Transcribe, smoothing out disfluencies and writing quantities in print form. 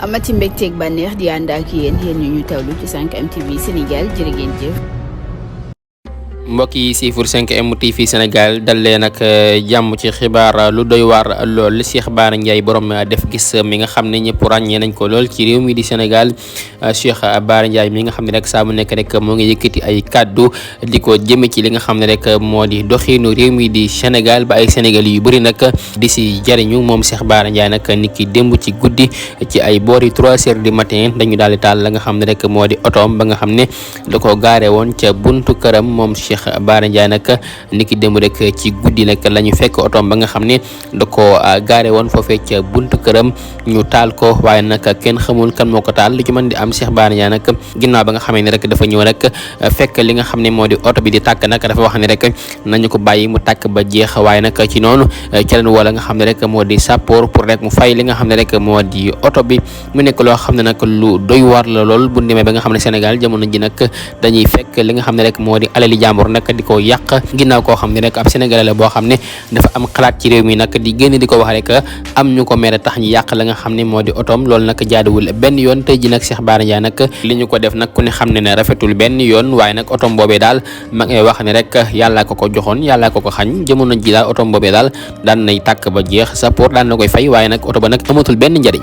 amati mbégteeg bànneex di ànd ak yéen ñu tawlu ci 5M TV Sénégal jërë ngeen jëf. mbokk yi siifur 5M TV Sénégal dal leen ak jàmm ci xibaar lu doy waar lool Cheikh Bara Ndiaye borom def gis mi nga xam ne ñëpp ràññee nañ ko lool ci réew mi di Sénégal Cheikh Bara Ndiaye mi nga xam ne rek saa mu nekk rek moo ngi yëkkati ay kàddu di ko jëme ci li nga xam ne rek moo di doxiinu réew mi di Sénégal ba ay Sénégal yu bëri nag di si jariñu moom Cheikh Bara Ndiaye nag nit ki démb ci guddi ci ay boori 3 heures du matin dañu daal di taal la nga xam ne rek moo di otoom ba nga xam ne da ko gaare woon ca buntu këram moom Cheikh Bara Ndiaye nag niki démb rek ci guddi nag la ñu fekk otoom ba nga xam ne da ko gaare woon foofee ca buntu këram ñu taal ko waaye nag kenn xamul kan moo ko taal lu ci mën di am Cheikh Bara Ndiaye nag ginnaaw ba nga xamee ne rek dafa ñëw rek fekk li nga xam ne moo di oto bi di tàkk nag dafa wax ne rek nañu ko bàyyi mu tàkk ba jeex waaye nag ci noonu ca leen wala nga xam ne rek moo di sappoor pour rek mu fay li nga xam ne rek moo di oto bi mu nekk loo xam ne nag lu doy war la lool bu demee ba nga xam ne Sénégal jamono ji nag dañuy fekk li nga xam ne rek moo di alali jàmbur nag di ko yàq ginnaaw koo xam ne rek ab sénégalais la boo xam ne dafa am xalaat ci réew mi nag di génn di ko wax rek am ñu ko mere tax ñu yàq la nga xam ne moo di otoom loolu nag jaaduwul benn yoon tey ji nag Cheikh Bara Ndiaye nag li ñu ko def nag ku ne xam ne ne rafetul benn yoon waaye nag otoom boobee daal ma ngay wax ne rek yàllaa ko ko joxoon yàllaa ko ko xañ jamono ji daal otoom boobee daal daan nay tàkk ba jeex sa pour daan na koy fay waaye nag oto ba nag amatul benn njariñ